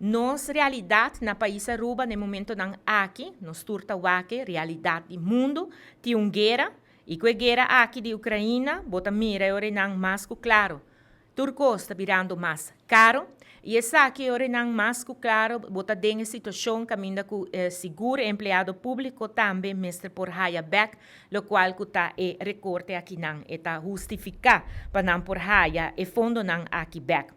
Nos realidad na pais Aruba na momentonan aki, nos tur ta wak e realidad di mundo, tin un guera, y cu e guera aki di Ucrania, bo ta mira nan mas cu claro. Tur cos ta birando mas caro, y esaki nan mas cu claro, bo ta den situacion caminda cu sigur empleado publico tambe mester por haya back, locual cu ta e recorte akinan, ta hustifica pa nan por haya e fondonan aki back.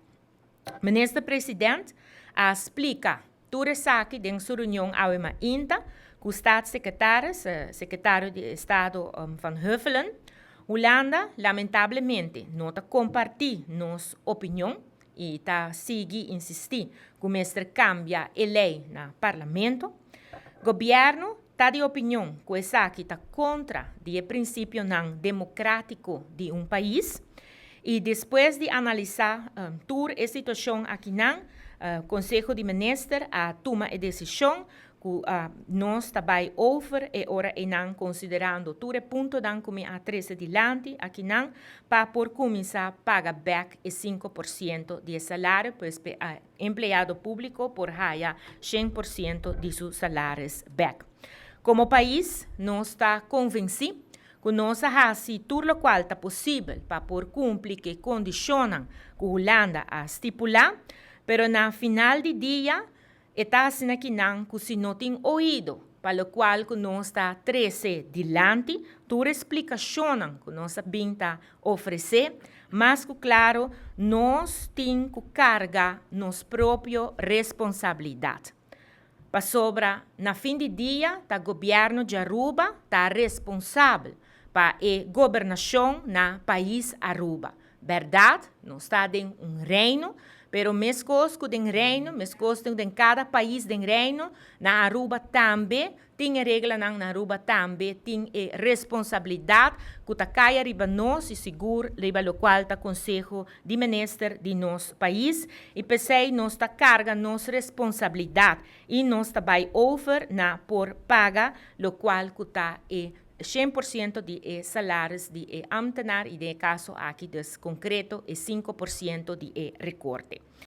Minister President a splica tur esaki den su reunion awe mainta cu staatssecretaris, secretario di Estado Van Huffelen. Hulanda, lamentablemente, no ta comparti nos opinion y ta sigui insisti cu mester cambia e ley na Parlamento. Gobierno ta di opinion cu esaki ta contra di principionan democratico di un pais y despues di analisa tur e situacion akinan, Conseho di Minister a tuma e decision cu nos ta bay over e ora einan, considerando tur e puntonan cu mi a trece dilanti akinan, pa por cuminsa paga back e 5% di salario, pues empleado publico por haya 100% di su salario back. Como pais, nos ta convenci cu nos a haci tur locual ta posibel pa por cumpli cu condicionnan cu Hulanda a stipula, pero na final di dia, ta asina akinan cu si no tin oido pa locual cu nos ta trece dilanti, tur explicacion cu nos bin ta ofrece, mas cu claro, nos tin cu carga nos propio responsabilidad. Pasobra, na fin di dia, ta gobierno di Aruba ta responsabel pa e gobernacion na pais Aruba. Berdad, nos ta den un reino, pero mescos cu den reino, mescos cu den cada pais den reino, na Aruba tambe tin reglanan, na Aruba tambe tin e responsabilidad cu ta cay riba nos y sigur riba locual ta Conseho di Minister di nos pais y p'esey nos ta carga nos responsabilidad y nos ta bay over na por paga locual cu ta e 100% di e salario di e ambtenaar y den caso aki dus concreto e 5% di e recorte.